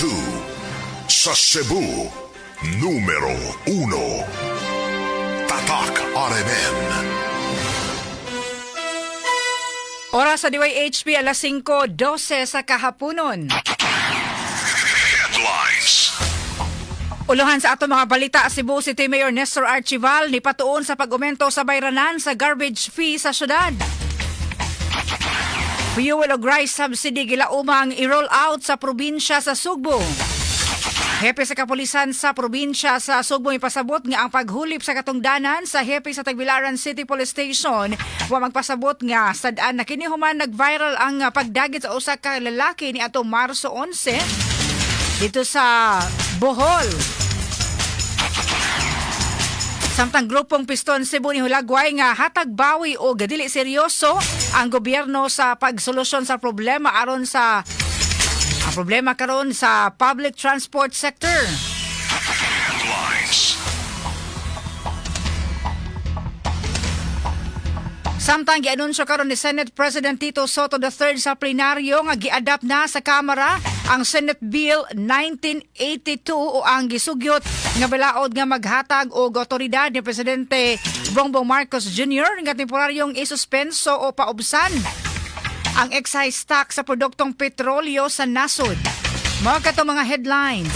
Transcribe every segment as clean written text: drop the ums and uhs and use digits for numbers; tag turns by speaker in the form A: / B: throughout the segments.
A: 2. Sa Cebu, numero 1. Tatak RMN.
B: Oras sa DYHP, alas 5:12 sa kahaponon.
A: Headlines.
B: Uluhan sa ato mga balita, Cebu City Mayor Nestor Archival ni patuon sa pag-aumento sa bayranan sa garbage fee sa syudad. Fuel og rice subsidy gilaumang i-roll out sa probinsya sa Sugbo. Hepe sa kapulisan sa probinsya sa Sugbo ipasabot nga ang paghulip sa katungdanan sa hepe sa Tagbilaran City Police Station wa magpasabot nga sad-an na kini human nag-viral ang pagdagit sa usa ka lalaki ni atong Marso 11 dito sa Bohol. Samtang grupong Piston Cebu ni Hulagway nga hatag bawi o gadili seryoso ang gobyerno sa pagsolusyon sa problema aron sa ang problema karon sa public transport sector.
A: Headlines.
B: Samtang gianunsyo karon ni Senate President Tito Sotto III sa plenaryo nga giadapt na sa Kamara ang Senate Bill 1982 o ang gisugyot nga balaod nga maghatag og otoridad ni Presidente Bongbong Marcos Jr. nga temporaryong isuspenso o paubsan ang excise tax sa produktong petrolyo sa nasod. Mao kato mga headlines.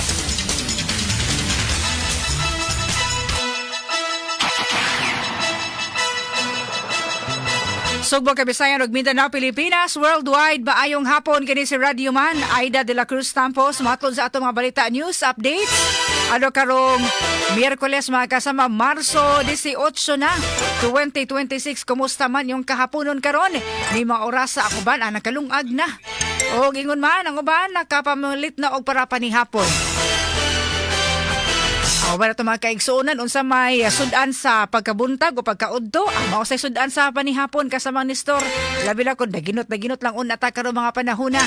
B: Sugbo, Kabisayan ug Mindanao, Pilipinas, worldwide, maayong hapon. Kini si Radio Man Aida de la Cruz Tampos, matod sa atong mga balita, news updates. Ano karong Miyerkules, mga kasama, Marso 18 na 2026. Kumusta man yung kahaponon karon? Ni mga orasa ako ban ang nakalungag na. O ingon man ang uban nakapamulit na og para panihapon. O ba ito mga kaigsuonan, unsa may sudan sa pagkabuntag o pagkaudto, ang mao say sudan sa panihapon kasama ni Nestor. Labi na kung naginot naginot lang una ta karon mga panahona.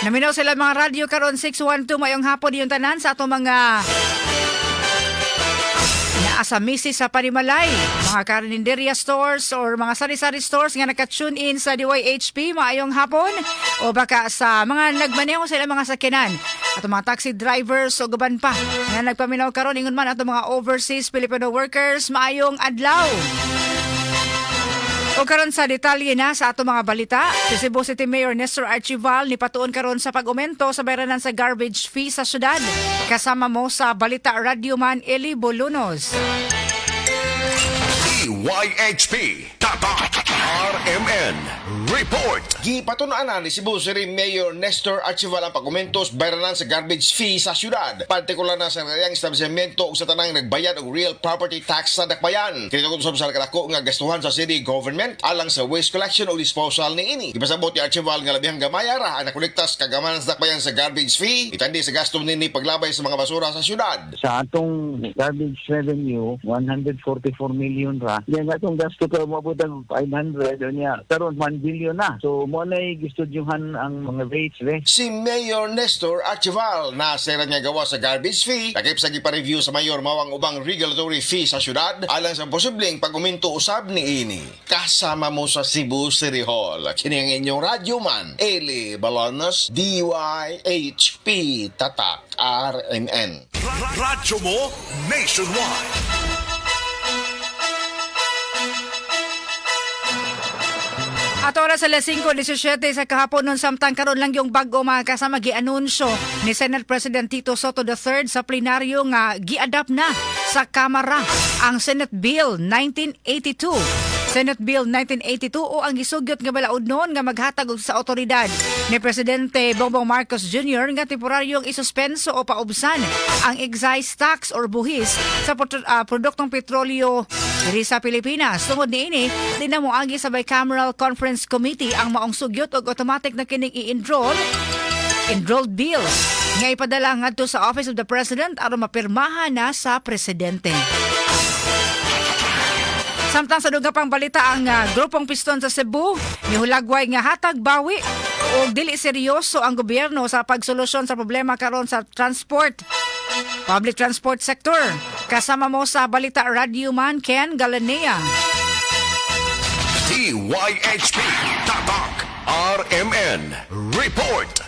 B: Naminaw sila mga radyo karon 612, mayong hapon yung tanan sa atong mga naa sa misis sa Panimalay, mga karinderya stores or mga sari-sari stores nga naka-tune in sa DYHP, maayong hapon, o baka sa mga nagmaneho sa ilang mga sakyanan, ato mga taxi drivers o guban pa nga nagpaminaw karon, ingon man ato mga overseas Filipino workers, maayong adlaw. O karon sa detalye na sa ato mga balita, si Cebu City Mayor Nestor Archival ni patuon karon sa pag-aumento sa bayranan sa garbage fee sa syudad. Kasama mo sa balita, Radyoman Eli Bolunos.
A: DYHP. Tatak RMN. Report.
C: Gipatunan na ni Cebu City Mayor Nestor Archival ang pag-aumentos bayranan sa garbage fee sa syudad. Partikular na sa rayang establishmento ug sa tanang nagbayad og real property tax sa dakbayan. Kini usab sa kadako nga gastuhan sa city government alang sa waste collection o disposal niini. Gipasabot ni Archival nga labihang gamay ra ang nakolekta sa kagamanan sa dakbayan sa garbage fee itandi sa gasto nini paglabay sa mga basura sa syudad.
D: Sa atong garbage revenue, 144 million ra. Yan atong gasto ka moabot ang 500 niya. Karon 1 billion na. So mo na gistudyuhan ang mga rates re.
C: Si Mayor Nestor Archival na sera niya gawa sa garbage fee, takip sa gipa-review sa mayor mawang ubang regulatory fee sa syudad alang sa posibleng pag-uminto usab ni ini. Kasama mo sa Cebu City Hall, kini ang inyong radyo man, Eli Balonos, DYHP Tatak RMN.
A: Radyo mo nationwide.
B: At oras alas 5:17 sa kahapon nun, samtang karon lang yung bago, mga kasama, gianunsyo ni Senate President Tito Sotto III sa plenaryo nga giadapt na sa Kamara ang Senate Bill 1982. Senate Bill 1982 o ang gisugyot nga balaod noon nga maghatag og sa otoridad ni Presidente Bongbong Marcos Jr. nga temporaryong isuspenso o paubsan ang excise tax or buhis sa produktong petrolyo diri sa Pilipinas. Tungod niini, di na moagi sa Bicameral Conference Committee ang maong sugyot og automatic na kining i-enroll enrolled bill nga ipadala ngadto sa Office of the President aron mapirmahan na sa presidente. Samtang sa duga pang balita, ang grupong Piston sa Cebu nihulagway nga hatag bawi og dili seryoso ang gobyerno sa pagsolusyon sa problema karon sa transport public transport sector. Kasama mo sa balita, Radyo Man Ken Galanea.
A: DYHP. Tatak RMN. Report.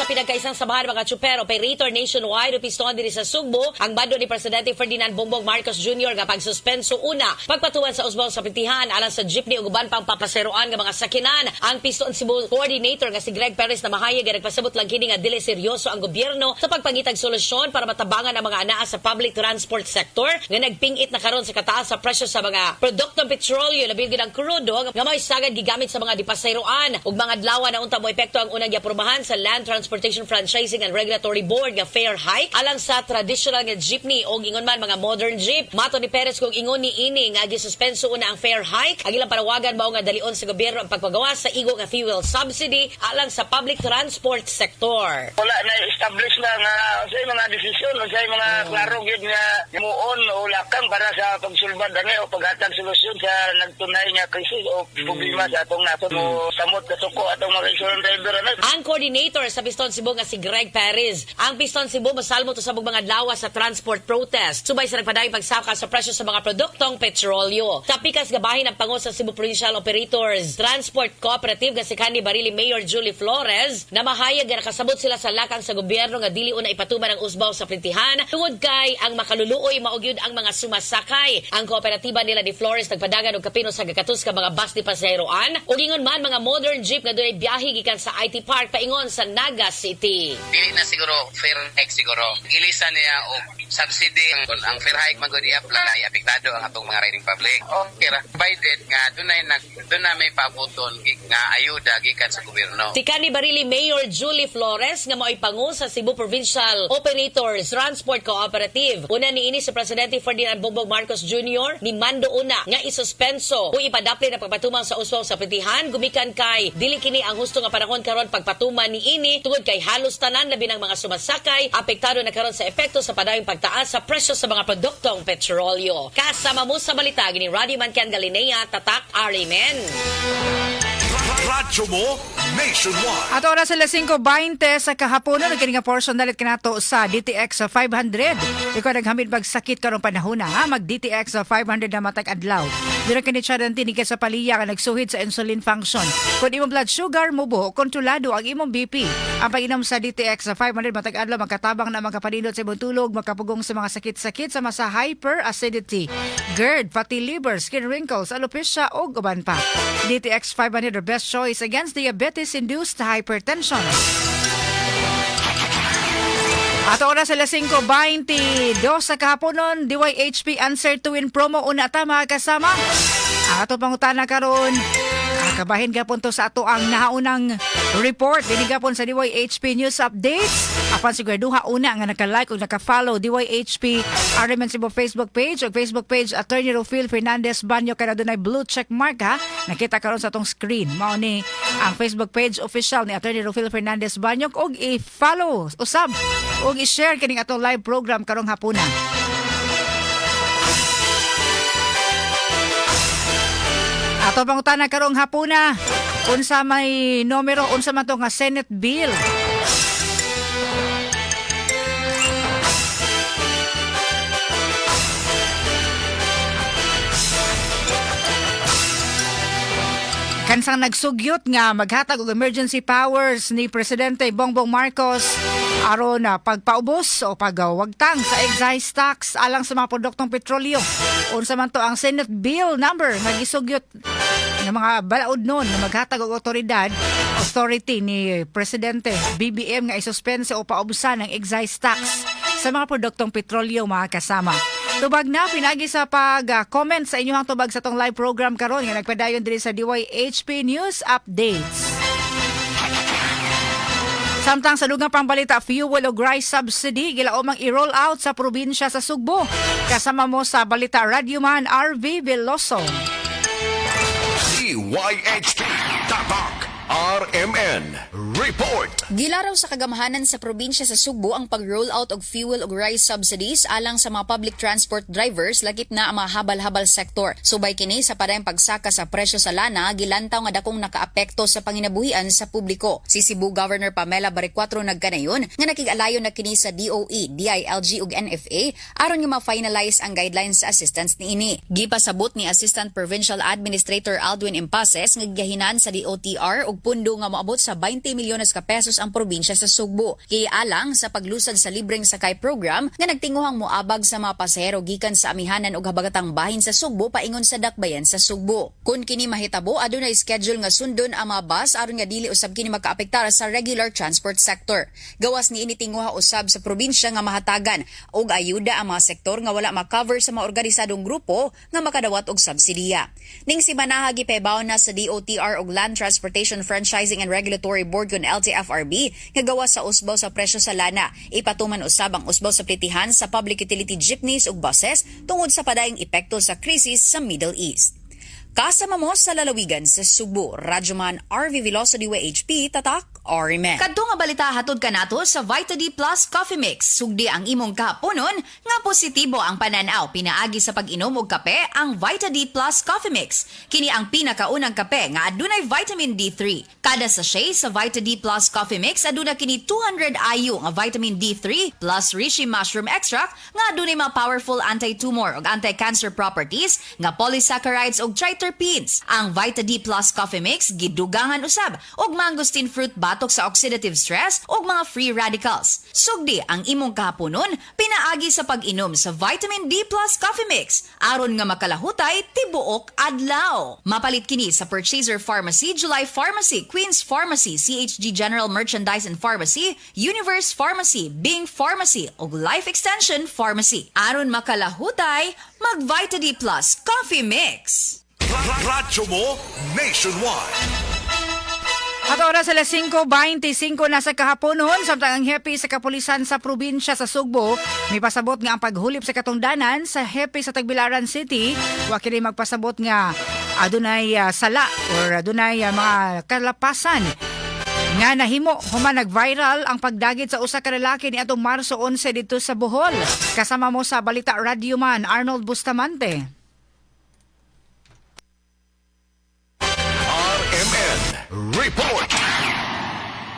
E: sa pinagkaisang samahan mga tsuper operator nationwide o piston diri sa Sugbo ang bando ni Presidente Ferdinand Bongbong Marcos Jr. nga pagsuspenso una pagpatuman sa usbong sa pintihan alang sa jeepney ug uban pang papaseroan nga mga sakinan. Ang Piston Cebu coordinator nga si Greg Perez na mahayag nga nagpasabot lang kini nga dili seryoso ang gobyerno sa pagpangitag solusyon para matabangan ang mga anaa sa public transport sector nga nagpingit na karon sa kataas sa presyo sa mga produktong petrolyo, labi gyud ang krudo nga may sagad gigamit sa mga dipasayroan ug mga adlaw na unta mo epekto ang unang giaprobahan sa Land Transportation Franchising and Regulatory Board nga fare hike alang sa traditional nga jeepney o ingon man mga modern jeep. Mato ni Perez, kung ingon ni ini nga gisuspenso una ang fare hike, ang ilang panawagan mao nga dalion sa gobyerno ang pagpagawa sa igo nga fuel subsidy alang sa public transport sector.
F: Wala na establish na nga sa mga desisyon o sa mga klaro gyud nga muon o lakang para sa pagsulbad ani o paghatag solusyon sa nagtunay nga krisis o problema sa atong nasod o samot kasuko atong mga insurance driver ani.
E: Ang coordinator sa Piston Cebu nga si Greg Perez. Ang Piston Cebu mosalmo to sa mga adlaw sa transport protest. Subay sa nagpadayong pagsaka sa presyo sa mga produktong petrolyo. Sa pikas gabahin ang pango sa Cebu Provincial Operators Transport Cooperative nga si Candy Barili Mayor Julie Flores na mahayag nga nakasabot sila sa lakang sa gobyerno nga dili una ipatuman ang usbaw sa printihan tungod kay ang makaluluoy mao gyud ang mga sumasakay. Ang kooperatiba nila ni Flores nagpadagan og kapino sa gakatus ka mga bus ni pasaheroan ug ingon man mga modern jeep nga dunay biyahe gikan sa IT Park paingon sa Naga City.
G: Dili na siguro fair hike siguro. Ilisan niya og subsidy ang fair hike man gud i-apply, apektado ang atong mga riding public. Okay ra provided nga dunay nag dunay may pabuton nga ayuda gikan sa gobyerno.
E: Si Cani Barili Mayor Julie Flores nga mao'y pangu sa Cebu Provincial Operators Transport Cooperative. Una niini si Presidente Ferdinand Bongbong Marcos Jr. ni mando una nga isuspenso o ipadapli na pagpatuman sa uswaw sa pritihan gumikan kay dili kini ang husto nga panahon karon pagpatuman niini tungod kay halos tanan labi ng mga sumasakay apektado na karon sa epekto sa padayong pagtaas sa presyo sa mga produktong petrolyo. Kasama mo sa balita gini Radio Man Ken Galinea, Tatak RMN.
A: Radyo mo nationwide.
B: At oras sila 5:20 sa kahaponon, kini nga portion dalit kanato sa DTX 500. Ikaw naghamit magsakit karong panahon na, ha? Mag DTX 500 na matag adlaw. Dira kini siya tinig sa paliya nga nagsuhid sa insulin function. Kung imong blood sugar mubo, kontrolado ang imong BP. Ang pag-inom sa DTX 500 matag adlaw makatabang na makapanindot sa imong tulog, makapugong sa mga sakit-sakit sama sa hyperacidity, GERD, fatty liver, skin wrinkles, alopecia ug uban pa. DTX 500, the best choice against diabetes-induced hypertension. At oras alas 5:22 sa kahaponon, DYHP Answer to Win promo una ta, mga kasama. Ang ato pangutana karon, kabahin gapon to sa ato ang nahaunang report dinhi gapon sa DYHP News Updates. Apan siguraduha una nga naka-like o naka-follow DYHP RMN Cebu Facebook page o Facebook page Attorney Rufil Fernandez Banyo kay dunay blue check mark, ha. Nakita karon sa atong screen. Mao ni ang Facebook page official ni Attorney Rufil Fernandez Banyo og i-follow usab og i-share kining atong live program karong hapuna. Ato pangutana karong hapuna, unsa may numero, unsa man to nga Senate bill? Kansang nagsugyot nga maghatag og emergency powers ni Presidente Bongbong Marcos aron na pagpaubos o pagwagtang sa excise tax alang sa mga produktong petrolyo. Unsa man to ang Senate bill number nga gisugyot ng mga balaod nun na maghatag og otoridad, authority ni Presidente BBM nga isuspense o paubsan ang excise tax sa mga produktong petrolyo, mga kasama? Tubag na pinagi sa pag-comment sa inyong tubag sa tong live program karon nga nagpadayon diri sa DYHP News Updates. Samtang sa dugang pangbalita, fuel o rice subsidy gilaomang i-roll out sa probinsya sa Sugbo. Kasama mo sa balita, Radyoman RV Veloso.
A: DYHP Tatak RMN Report.
H: Gilaraw sa kagamhanan sa probinsya sa Sugbo ang pag-roll out og fuel ug rice subsidies alang sa mga public transport drivers, lakip na ang mga habal-habal sektor. Subay kini sa padayong pagsaka sa presyo sa lana, gilantaw nga dakong nakaapekto sa panginabuhian sa publiko. Si Cebu Governor Pamela Baricuatro nagkanayon nga nakig-alayon na kini sa DOE, DILG ug NFA aron nga ma-finalize ang guidelines sa assistance niini. Gipasabot ni Assistant Provincial Administrator Aldwin Impases nga gigahinan sa DOTR ug Og pundo nga moabot sa 20 milyones ka pesos ang probinsya sa Sugbo. Alang sa paglusad sa libreng sakay program nga nagtinguhang moabag sa mga pasahero gikan sa amihanan ug habagatang bahin sa Sugbo paingon sa dakbayan sa Sugbo. Kun kini mahitabo, adunay schedule nga sundon ang mga bus aron nga dili usab kini makaapektar sa regular transport sector. Gawas niini, tinguha usab sa probinsya nga mahatagan og ayuda ang mga sektor nga wala ma-cover sa mga organisadong grupo nga makadawat og subsidiya. Ning simanaha, gipahibaw na sa DOTR og Land Transportation Franchising and Regulatory Board kun LTFRB nga gawas sa usbaw sa presyo sa lana, ipatuman usab ang usbaw sa plitihan sa public utility jeepneys ug buses tungod sa padayong epekto sa krisis sa Middle East. Kasama mo sa lalawigan sa Sugbo, Radyoman RV Veloso, DYHP, Tatak, RMN. Kadto nga balita hatod kanato sa Vita D Plus Coffee Mix. Sugdi ang imong kahaponon nga positibo ang pananaw pinaagi sa pag-inom og kape ang Vita D Plus Coffee Mix. Kini ang pinakaunang kape nga adunay vitamin D3. Kada sachet sa Vita D Plus Coffee Mix aduna kini 200 IU nga vitamin D3 plus reishi mushroom extract nga adunay mga powerful anti-tumor ug anti-cancer properties nga polysaccharides ug triterpenes. Ang Vita D Plus Coffee Mix gidugangan usab og mangosteen fruit batok sa oxidative stress ug mga free radicals. Sugdi ang imong kahaponon pinaagi sa pag-inom sa Vitamin D Plus Coffee Mix aron nga makalahutay tibuok adlaw. Mapalit kini sa Purchaser Pharmacy, July Pharmacy, Queen's Pharmacy, CHG General Merchandise and Pharmacy, Universe Pharmacy, Bing Pharmacy ug Life Extension Pharmacy. Aron makalahutay, mag Vita D Plus Coffee Mix.
A: Radyo mo nationwide.
B: At oras alas 5:25 na sa kahaponon, samtang ang hepe sa kapulisan sa probinsya sa Sugbo may pasabot nga ang paghulip sa katungdanan sa hepe sa Tagbilaran City wa kini magpasabot nga adunay sala or adunay mga kalapasan nga nahimo human nag-viral ang pagdagit sa usa ka lalaki niadtong Marso 11 didto sa Bohol. Kasama mo sa balita, Radyoman Arnold Bustamante.
A: RMN Report.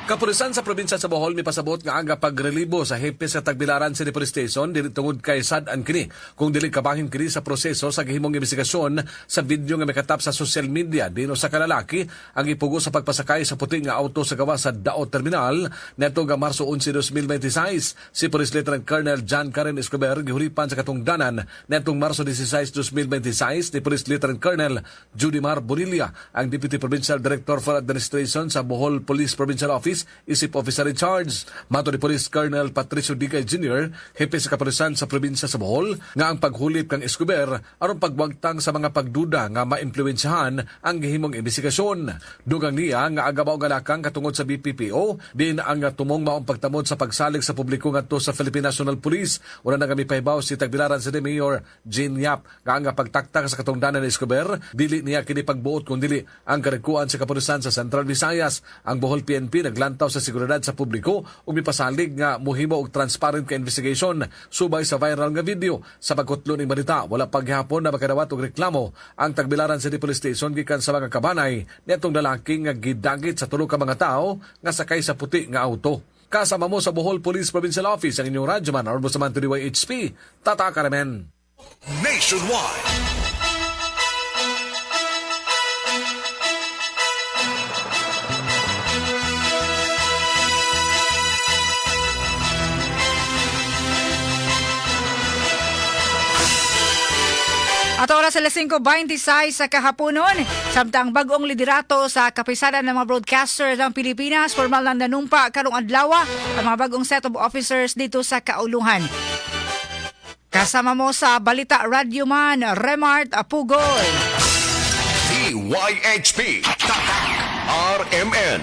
I: Kapulisan sa probinsya sa Bohol mipasabot nga ang pagrelibo sa hepe sa Tagbilaran City Police Station dili tungod kay sad-an kini kung dili kabahin kini sa proseso sa gihimong investigasyon sa video nga mikatap sa social media diin usa ka lalaki ang ipugo sa pagpasakay sa puti nga auto sa gawas sa Daot Terminal neto nga Marso 11, 2026. Si Police Lieutenant Colonel John Karen Escobar gihulipan sa katungdanan netong Marso 16, 2026 ni Police Lieutenant Colonel Judy Mar Bonilla, ang Deputy Provincial Director for Administration sa Bohol Police Provincial Office, isip officer in charge. Matod ni Police Colonel Patricio Digay Jr., hepe sa kapulisan sa probinsya sa Bohol, nga ang paghulip kang Escobar aron pagwagtang sa mga pagduda nga maimpluwensyahan ang gihimong investigasyon. Dugang niya nga aga mao galakang katungod sa BPPO din ang tumong maong pagtamod sa pagsalig sa publiko ngadto sa Philippine National Police. Una na kami pahibaw si Tagbilaran City Mayor Jean Yap nga ang pagtaktak sa katungdanan ni Escobar dili niya kini pagbuot kung dili ang karikuan sa kapulisan sa Central Visayas. Ang Bohol PNP naglantaw sa seguridad sa publiko ug mipasalig nga mohimo og transparent ka investigation subay sa viral nga video. Sa pagkutlo ning balita, wala pa gihapon na makadawat og reklamo ang Tagbilaran City Police Station gikan sa mga kabanay niadtong lalaki nga gidagit sa tulo ka mga tawo nga sakay sa puti nga auto. Kasama mo sa Bohol Police Provincial Office, ang inyong radyoman, Arbo Samantha, DYHP, Tatak RMN.
A: Nationwide.
B: At oras alas 5:26 sa kahaponon, samtang bagong liderato sa kapisanan ng mga broadcaster ng Pilipinas, formal nang nanumpa karong adlaw ang mga bagong set of officers dito sa Kauluhan. Kasama mo sa balita, Radyoman Remart Apugoy.
A: DYHP Tatak RMN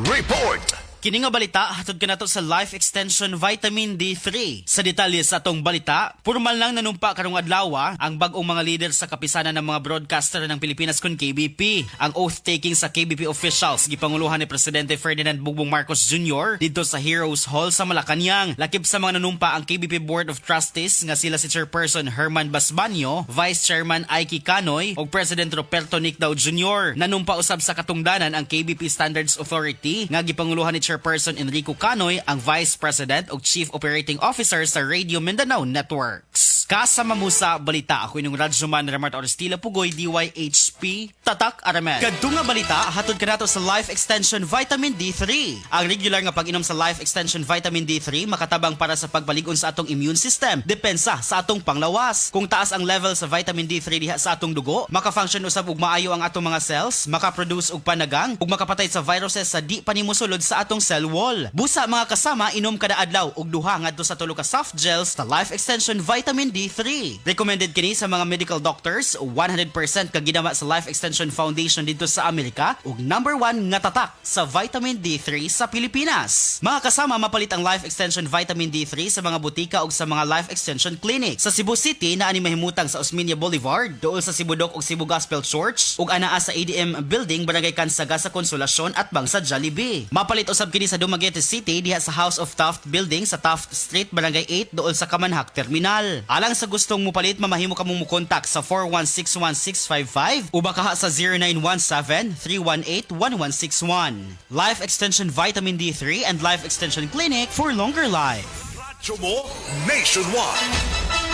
A: Report.
J: Kini nga balita hatod kanato sa Life Extension Vitamin D3. Sa detalye sa atong balita, formal nang nanumpa karong adlaw ang bag-ong mga leader sa kapisanan ng mga broadcaster ng Pilipinas kun KBP. Ang oath taking sa KBP officials gipanguluhan ni Presidente Ferdinand Bongbong Marcos Jr. didto sa Heroes Hall sa Malacañang. Lakip sa mga nanumpa ang KBP Board of Trustees nga sila si Chairperson Herman Basbanyo, Vice Chairman Aiki Canoy ug President Roberto Nicdao Jr. Nanumpa usab sa katungdanan ang KBP Standards Authority nga gipanguluhan ni Chairperson Enrico Canoy, ang Vice President ug Chief Operating Officer sa Radio Mindanao Networks. Kasama mo sa balita, ako inyong radyoman Ramart Orestila Pugoy, DYHP, Tatak RMN. Kadto nga balita, hatod kanato sa Life Extension Vitamin D3. Ang regular nga pag-inom sa Life Extension Vitamin D3 makatabang para sa pagbalig-on sa atong immune system, depensa sa atong panglawas. Kung taas ang level sa vitamin D3 diha sa atong dugo, maka-function usab og maayo ang atong mga cells, maka-produce og panagang, ug makapatay sa viruses sa di pa nimo sulod sa atong cell wall. Busa, mga kasama, inom kada adlaw og 2 ngadto sa 3 ka soft gels sa Life Extension Vitamin D3. Recommended kini sa mga medical doctors, 100% kaginama sa Life Extension Foundation dito sa Amerika ug number 1 nga tatak sa vitamin D3 sa Pilipinas. Mga kasama, mapalit ang Life Extension Vitamin D3 sa mga butika ug sa mga Life Extension Clinic. Sa Cebu City, naa ni mahimutang sa Osmeña Boulevard, duol sa Cebu Doc ug Cebu Gospel Church, ug anaa sa ADM Building, Barangay Cansaga sa Consolacion at bang sa Jollibee. Mapalit usab kini sa Dumaguete City diha sa House of Taft Building sa Taft Street, Barangay 8, duol sa Kamanhak Terminal. Alang sa gustong mupalit, mamahimo kamong mukontak sa 4161655 o bakaha sa 0917-318-1161. Life Extension Vitamin D3 and Life Extension Clinic for longer life.
A: Radyo mo nationwide.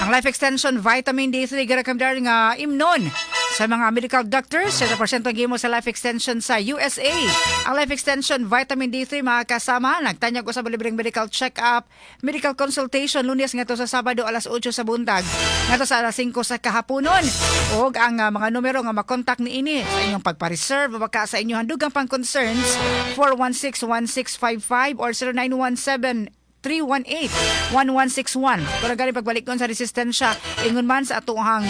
B: Ang Life Extension Vitamin D3 girekomendar nga imnon sa mga medical doctors. 7% ang gimo sa Life Extension sa USA. Ang Life Extension Vitamin D3, mga kasama, nagtanyag ko sa libreng medical check-up, medical consultation, Lunes ngadto sa Sabado, alas 8 sa buntag ngadto sa alas 5 sa kahaponon. Og ang mga numero nga makontak niini sa inyong pagpa-reserve o baka sa inyong dugang pang concerns, 416-1655 or 0917 318-1161. Kung galing pagbalik sa resistensya, ingon man sa atuhang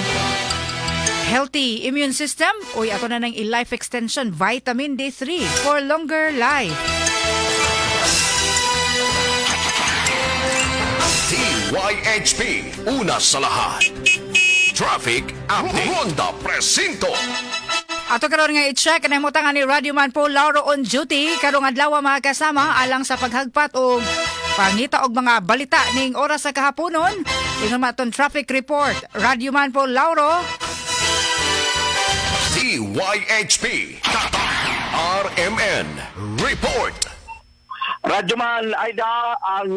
B: healthy immune system, uy, ato na ng i-Life Extension Vitamin D3 for longer life.
A: DYHP, una sa lahat. Traffic Update. Ronda Presinto.
B: Ato karon nga i-check ang nahimutang ni Radio Man po Lauro on duty karong adlaw, mga kasama, alang sa paghagpat og pangita og mga balita ning oras sa kahaponon. Ingon man aton traffic report. Radio Man po Lauro.
A: DYHP, Tatak RMN Report.
F: Radyoman Aida, ang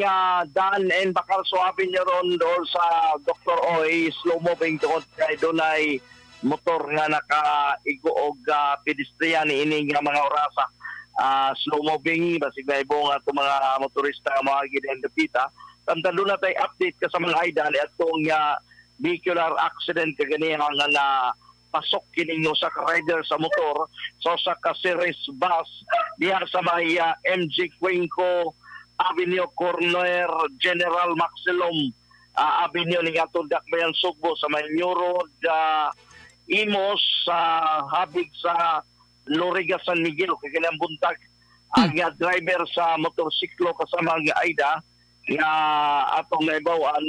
F: Dan N. Bacarso Avenue ron doon sa Dr. Oy, slow moving tungod kay dunay motor nga nakaigo og pedestrian ini nga mga orasa. Slow moving, basig naibong ato mga motorista nga moagi diyan dapita. Samtang doon na tay update ka sa mga Aida ni atong vehicular accident kaganiha nga na pasok kining usa ka rider sa motor sa usa ka Ceres bus diha sa may MG Cuenco Avenue corner General Maxilom Avenue ning atong Dakbayan Sugbo sa may New Road, Imos, sa habig sa Loriga, San Miguel kay kanang buntag. Ang driver sa motorsiklo, kasama ang Aida, nga atong naibawan,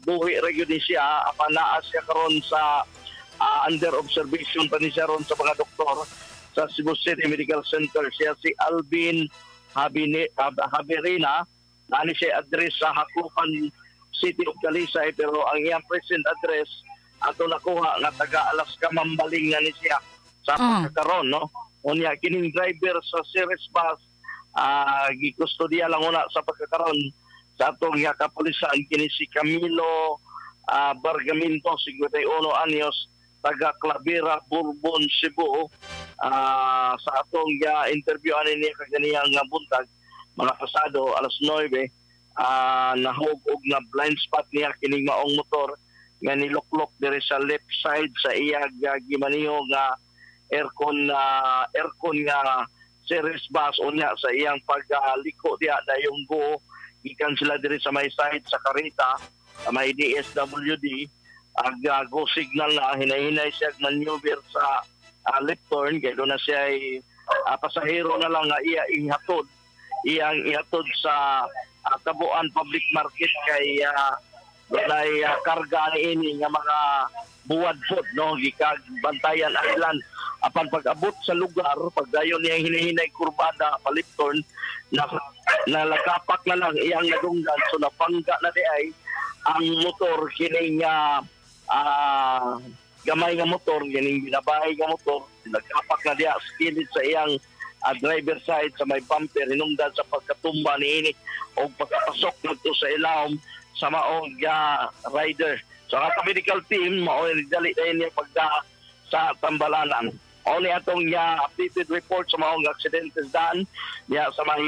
F: buhi ra gyud ni siya apan naa siya karon sa under observation pa ni siya ron sa mga doktor sa Cebu City Medical Center. Siya si Alvin Haberina. Naa ni siya address sa Jaclupan, City of Talisay, pero ang iyang present address ato nakuha nga taga Alaska Mambaling na ni siya sa pagkakaron, no. Unya kining driver sa Ceres bus, gikustodiya lang una sa pagkakaron sa atong nga kapulisan. Kini si Camilo Bargaminto, 51 anyos, taga Clavera, Bourbon, Cebu. Sa atong interview ani niya kaganiyang nga buntag mga pasado alas 9, nahug og na blind spot niya kining maong motor nga niluklok diri sa left side sa iya gimaniho nga aircon nga Ceres bus. Unya sa iyang pagliko diha dayong go gikan sila diri sa may side sa Karita sa may DSWD, ag go signal na, hinay-hinay siya maneuver sa left turn kay doon na siya ay pasahero na lang nga iya ihatod iyang ihatod sa Tabuan Public Market kay dunay karga niini nga mga buwad pod, no, gikag Bantayan Island. Apan pag-abot sa lugar, pagdayon niyang hinihinay kurbada pa-left turn na, nalakapak na lang iyang nadunggan, so napangga na di ay ang motor kining gamay nga motor kining binabahay nga motor. Nagkapak na diya sa kilid sa iyang driver side sa may bumper hinungdan sa pagkatumba niini o pagkapasok ngadto sa ilawom sa maong rider. So ang atong medical team mao dali na niya pagda sa Tambalanan. Only atong updated report sa maong aksidente daan niya sa may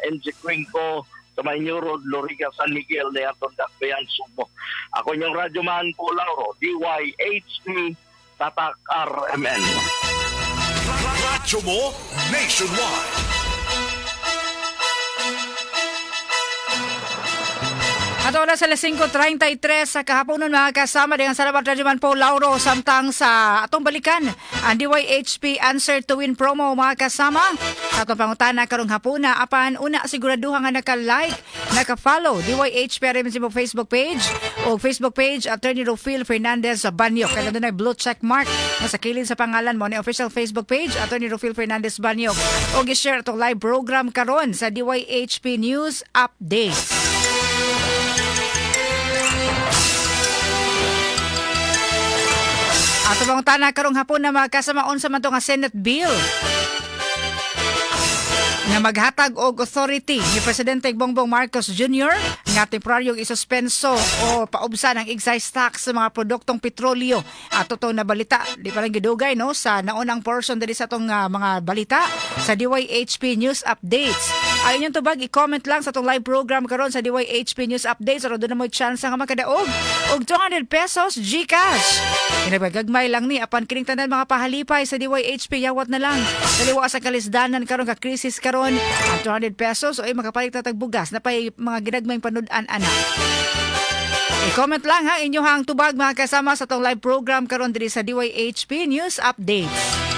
F: MG Cuenco, sa may New Road, Loriga, San Miguel na atong Dakbayan, Sugbo. Ako inyong radyoman po, Lauro, DYHP, Tatak RMN.
A: Radyo mo nationwide.
B: At oras alas 5:33 sa kahaponon, mga kasama, dengan salamat Radyoman po Lauro, samtang sa atong balikan ang DYHP Answer to Win promo, mga kasama, sa atong pangutana karong hapuna. Apan una, siguraduha nga naka-like, naka-follow DYHP RMC mo Facebook page o Facebook page Attorney Rufil Fernandez Banyok. Kaya doon ay blue check mark na sa kilid sa pangalan mo ni official Facebook page Attorney Rufil Fernandez Banyok o gi-share atong live program karon sa DYHP News Updates. Ato bang tana karong hapon na, mga kasama, unsa man to nga Senate bill nga maghatag og authority ni Presidente Bongbong Marcos Jr. nga temporaryong isuspenso o paubsan ang excise tax sa mga produktong petrolyo? At totoo na balita, di pa lang gidugay no sa naunang portion diri sa atong mga balita sa DYHP News Updates. Ayon yung tubag, i-comment lang sa atong live program karon sa DYHP News Updates aron doon na mo chance nga makadaog og ₱200 GCash. Kinabagagmay lang ni apan kining tanan mga pahalipay sa DYHP, yawat na lang. Daliwa sa kalisdanan karon ka krisis karon, ang ₱200 oy makapalit na tagbugas na pay mga ginagmayng panud-an ana. I-comment lang ha inyong tubag, mga kasama, sa atong live program karon diri sa DYHP News Updates.